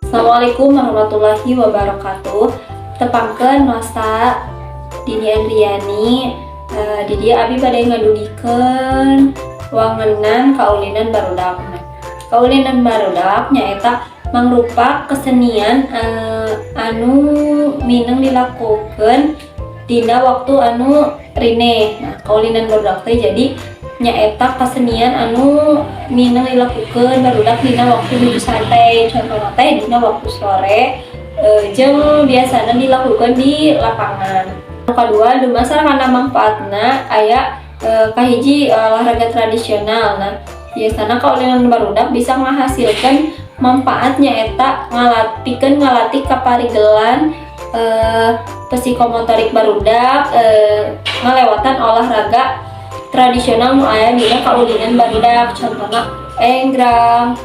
Assalamualaikum warahmatullahi wabarakatuh. Tepangkeun, wasta Dini Andriani. Di dieu abi bade ngadugikeun wangenan kaulinan barudak. Nah, kaulinan barudak nyaeta mangrupa kesenian anu mineng dilakukeun dina waktu anu rineh. Nah, kaulinan barudak teh jadi nyaeta kesenian anu mineng dilakukeun barudak dina waktu nuju santai, contohna teh dina waktu sore, jeung biasana dilakukan di lapangan. Anu kadua, dumasar kana mangfaatna, aya kahiji, olahraga tradisional. Nah, biasana kaulinan barudak bisa ngahasilkeun manfaat, nyaeta ngalatikeun ngalatih kaparigelan psikomotorik barudak ngalewatan olahraga tradisional nu aya dina kaulinan barudak, contohna enggrang,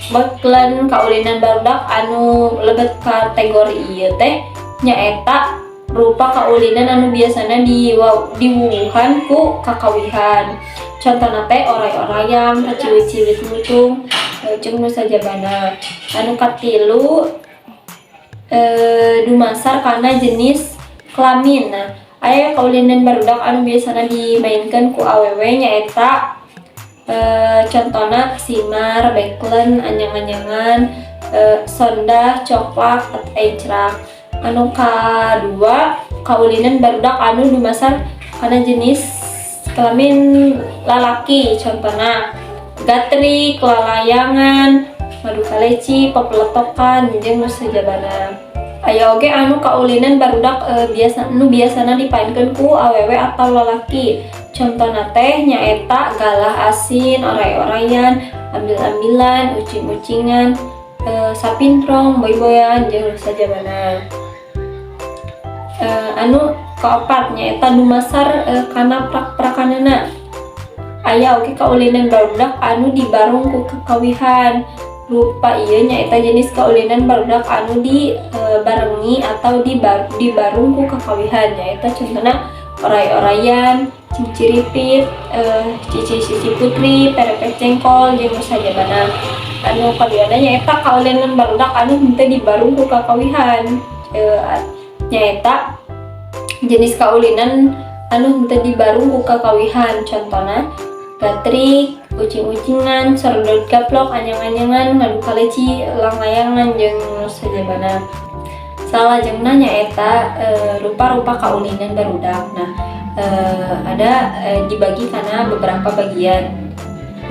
beklen. Kaulinan barudak anu lebet kategori ieu teh nyaeta rupa kaulinan anu biasana diwuwuhan ku kakawihan, contohna teh oray-orayan, paciwit-ciwit lutung, jeung nu sajabana. Anu katilu, dumasar kana jenis kelamin. Nah, aya kaulinan barudak anu biasana dimainkeun ku awewe, nyaeta contona simar, beklen, anyang-anyangan, sondah, congklak, atau encrak. Anu kadua, kaulinan barudak anu dumasar kana jenis kelamin lalaki, contohna gatrik, lalayangan, ngadu kaleci, pepeletokan, jeung nu sajabana. Aya oge anu kaulinan barudak biasa nu biasana dipaenkeun ku awewe atau lalaki, contohna teh nyaeta galah asin, oray-orayan, ambil-ambilan, ucing-ucingan, sapintrong, boy-boyan, jeung nu sajabana. Anu kaopat nyaeta dumasar kana prak-prakanana. Aya oge kaulinan barudak anu dibarung ku kakawihan. Rupa ieu nyaeta jenis kaulinan barudak anu dibarengi atau dibarung ku kakawihan, nyaeta contohna oray-orayan, ciciripit, cici-cici putri, perepek jengkol, jeung nu sajabana. Anu kaduana nyaeta kaulinan barudak anu henteu dibarung ku kakawihan. Nyaeta jenis kaulinan anu henteu dibarung ku kakawihan, contona gatrik, ucing-ucingan, sordot gaplok, anyang-anyangan, ngadu kaleci, langlayangan, jeung nu sajabana. Salajengna nyaeta rupa-rupa kaulinan barudak. Nah, ada dibagi kana beberapa bagian.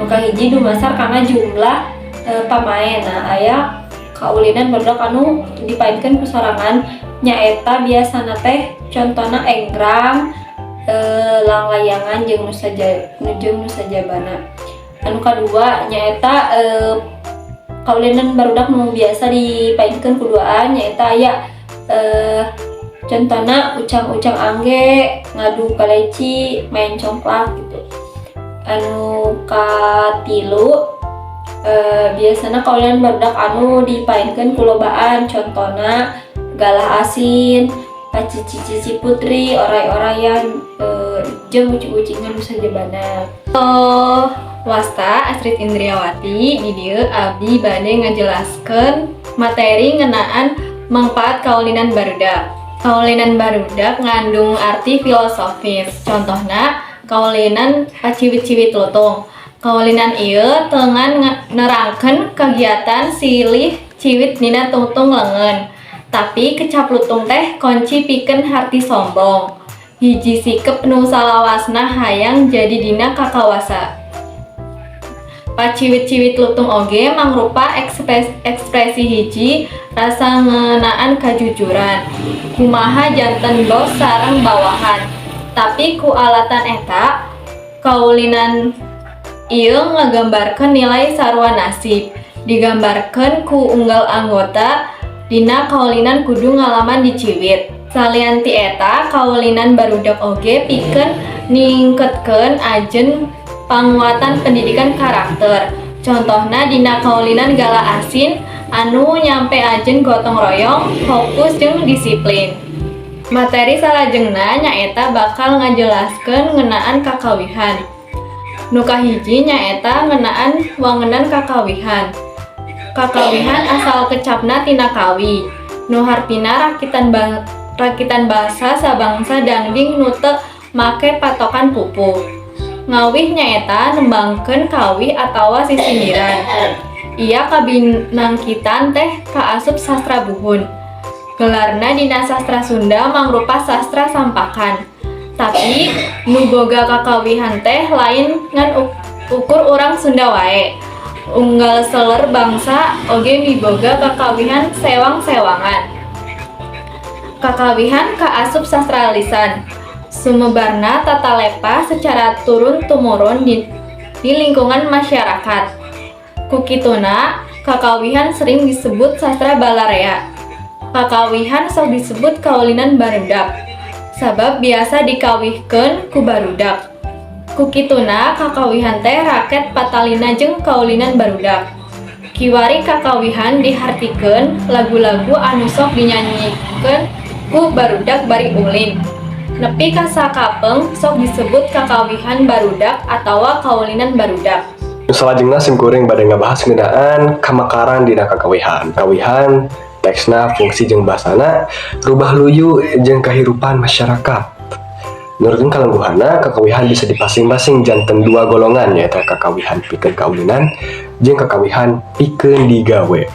Nu kahiji, dumasar kana jumlah pamaen. Nah, aya kaulinan barudak anu dipaenkeun ku sorangan, nyaeta biasana teh contona enggrang, langlayangan, jeung nu sajabana. Anu kadua nyaeta kaulinan barudak nu biasa dipaenkeun ku duaan, nyaeta aya contona ucang-ucang angge, ngadu kaleci, main congklak gitu. Anu katilu, biasana kaulinan barudak anu dipaenkeun ku lobaan, contona galah asin, pacici-cici putri, oray-orayan, jeung ucing-ucingan, nu sajabana. Halo, wasta Astrid Indriawati. Di dieu abdi bade ngajelaskeun materi ngeunaan manfaat kaulinan barudak. Kaulinan barudak ngandung arti filosofis. Contohna kaulinan paciwit-ciwit lutung. Kaulinan ieu tengan nerangkeun kegiatan silih ciwit dina tungtung leungeun. Tapi kecap lutung teh kunci pikeun harti sombong. Hiji sikep nu salawasna hayang jadi dina kakawasa. Paciwit-ciwit lutung oge mangrupa ekspresi hiji rasa ngeunaan kajujuran. Kumaha janten bos sareng bawahan. Tapi ku alatan eta, kaulinan ieu ngagambarkeun nilai sarua nasib. Digambarkeun ku unggal anggota dina kaulinan kudu ngalaman diciwit. Salian ti eta, kaulinan barudak oge pikeun ningketkeun ajen panguatan pendidikan karakter. Contohna dina kaulinan gala asin anu nyampe ajen gotong royong, fokus jeung disiplin. Materi salajengna nyaeta bakal ngajelaskeun ngeunaan kakawihan. Nu kahiji nyaeta ngeunaan wangenan kakawihan. Kakawihan asal kecapna tina kawi, nu hartina rakitan basa sabangsa dangding nu teu make patokan pupuh. Ngawih nyaeta nembangkeun kawih atawa sisindiran. Ieu kabinangkitan teh kaasup sastra buhun. Gelarna dina sastra Sunda mangrupa sastra sampakan. Tapi nu boga kakawihan teh lain ngan ukur urang Sunda wae. Unggal seler bangsa oge miboga kakawihan sewang-sewangan. Kakawihan kaasup sastra lisan. Sumebarna tatalepa secara turun-tumurun di lingkungan masyarakat. Kukituna, kakawihan sering disebut sastra balarea. Kakawihan sok disebut kaulinan barudak, sabab biasa dikawihkeun ku barudak. Kukituna, kakawihan teh raket patalina jeung kaulinan barudak. Kiwari kakawihan dihartikeun lagu-lagu anu sok dinyanyikeun ku barudak bari ulin. Nepi ka sakapeung sok disebut kakawihan barudak atawa kaulinan barudak. Salajengna sim kuring bade ngabahas ngeunaan kamekaran dina kakawihan. Kawihan teksna, fungsi jeung basana, rubah luyu jeung kahirupan masyarakat. Nurutkeun kalengguhanna, kakawihan bisa dipasing-pasing janten dua golongan, nyaeta kakawihan pikeun kaulinan jeung kakawihan pikeun digawe.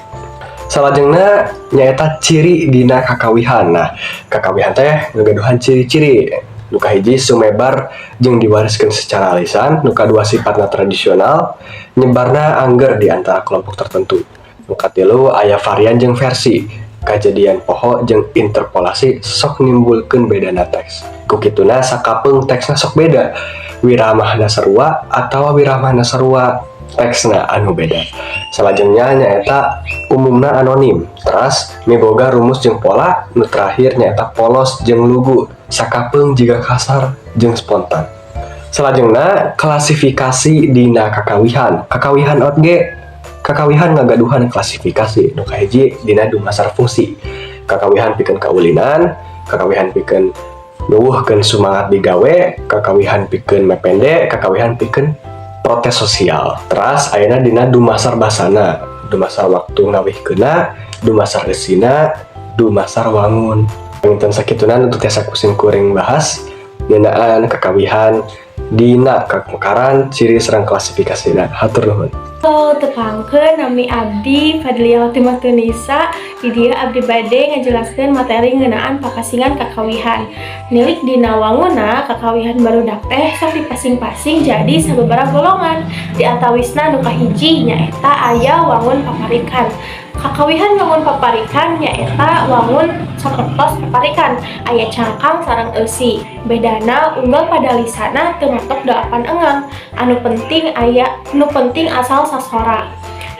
Salajengna nyaeta ciri dina kakawihan. Nah, kakawihan teh ngagaduhan ciri-ciri. Nu kahiji, sumebar jeung diwariskeun secara lisan. Nu kadua, sifatna tradisional, nyebarna angger di antara kelompok tertentu. Nu katilu, aya varian jeung versi. Kajadian poho jeung interpolasi sok nimbulkeun bedana teks. Ku kituna sakapeung teksna sok beda. Wiramahna sarua atawa wiramahna sarua, teksna anu beda. Salajengna nyaeta umumna anonim. Teras miboga rumus jeung pola. Nu terakhir nyaeta polos jeung lugu, sakapeung jiga kasar jeung spontan. Salajengna klasifikasi dina kakawihan. Kakawihan oge kakawihan ngagaduhan klasifikasi. Nu kahiji, dina dumasar fungsi. Kakawihan pikeun kaulinan, kakawihan pikeun nuwuhkeun sumangat digawe, kakawihan pikeun mepende, kakawihan pikeun protes sosial. Teras ayeuna dina dumasar basana, dumasar waktu ngawihkeunna, dumasar eusina, dumasar wangun. Panginten sakituna nu tiasa ku sim kuring bahas ngeunaan kakawihan dina kamekaran, ciri sareng klasifikasina. Hatur nuhun. Halo, tepangkeun, nami abdi Fadlia Tunisa. Di dieu abdi bade ngajelaskeun materi ngeunaan papasingan kakawihan. Nilik dina wanguna, kakawihan barudak teh sok dipasing-pasing jadi sababaraha golongan. Di antawisna nu kahiji nyaeta aya wangun paparikan. Kakawihan wangun paparikan nyaeta wangun sapertos paparikan, aya cangkang sareng eusi. Bedana unggal padalisana teu matok dalapan engang. Anu penting aya nu penting asal sasora.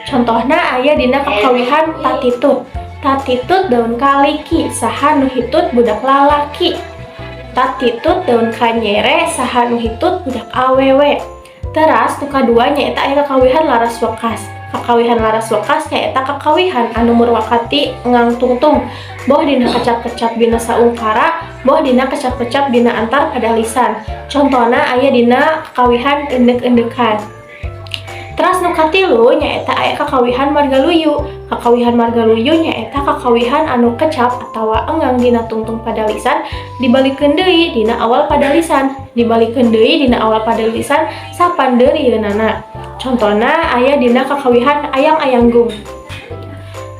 Contohna aya dina kakawihan tatitut. Tatitut daun kaliki, saha nu hitut, budak lalaki. Tatitut daun kanyere, saha nu hitut, budak awewe. Teras nu kadua nyaeta aya kakawihan laras wekas. Kakawihan laras wekas nyaeta kakawihan anu murwakati engang tungtung, boh dina kecap-kecap dina saungkara, boh dina kecap-kecap dina antar padalisan. Contohna aya dina kakawihan endek-endekan. Teras nu katilu nyaeta aya kakawihan margaluyu. Kakawihan margaluyu nyaeta kakawihan anu kecap atawa engang dina tungtung padalisan dibalikeun deui dina awal padalisan, dibalikeun deui dina awal padalisan sapandeurieunana. Contona aya dina kakawihan ayang-ayanggung.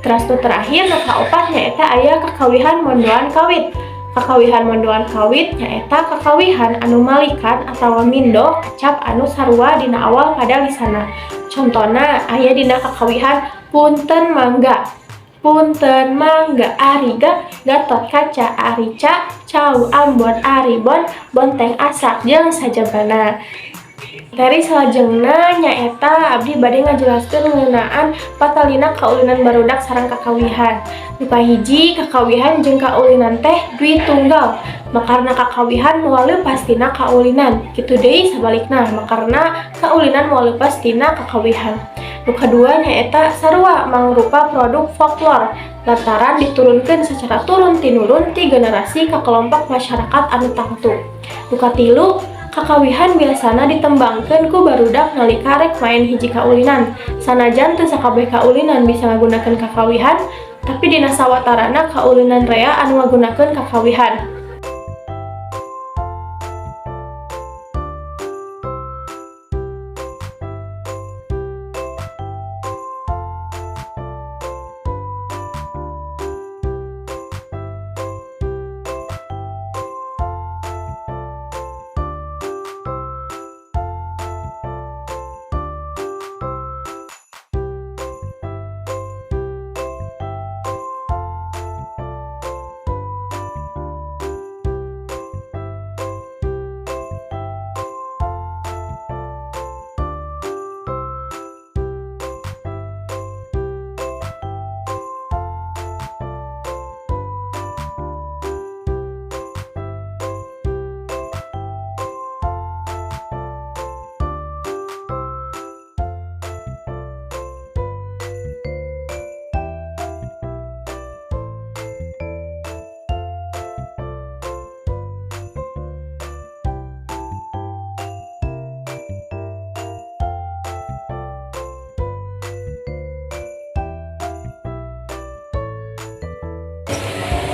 Teras nu terakhir, nu kaopat, nyaeta aya kakawihan mondoan kawit. Kakawihan mondoan kawit nyaeta kakawihan anu malikan atawa mindo kecap anu sarua dina awal padalisana. Contona aya dina kakawihan punten mangga. Punten mangga ariga, Gatot Kaca arica, cau Ambon aribon, bonteng asak, jeung sajabana. Materi salajengna nyaeta abdi bade ngajelaskeun ngeunaan patalina kaulinan barudak sareng kakawihan. Nu kahiji, kakawihan jeung kaulinan teh dwi tunggal. Makarna kakawihan moal leupas tina kaulinan. Kitu deui sabalikna, makarna kaulinan moal leupas tina kakawihan. Nu kadua nyaeta sarua mangrupa produk folklor lantaran diturunkeun secara turun tinurun ti generasi ka kelompok masyarakat anu tangtu. Nu katilu, Kakawihan biasana ditembangkeun ku barudak nalika rek main hiji kaulinan. Sanajan teu sakabeh kaulinan bisa ngagunakeun kakawihan, tapi dina sawatarana kaulinan rea anu ngagunakeun kakawihan.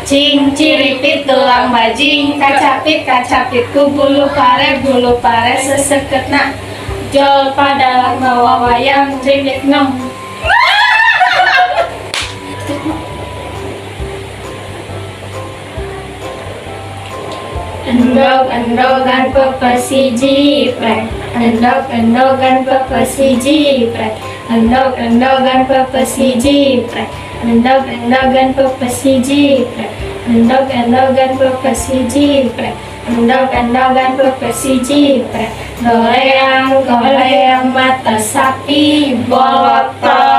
Cing ciripit tulang bajing, kacapit kacapit ku bulu pare seseketna, jol padalang mawa wayang rindik nong. Endog endogan pepesi jiprek, endog endogan pepesi jiprek, endog endogan pepesi jiprek, endog endogan pepesi jiprek, endog endogan pepesi jiprek, endog endogan pepesi jiprek, goleang goleang mata sapi bolotot.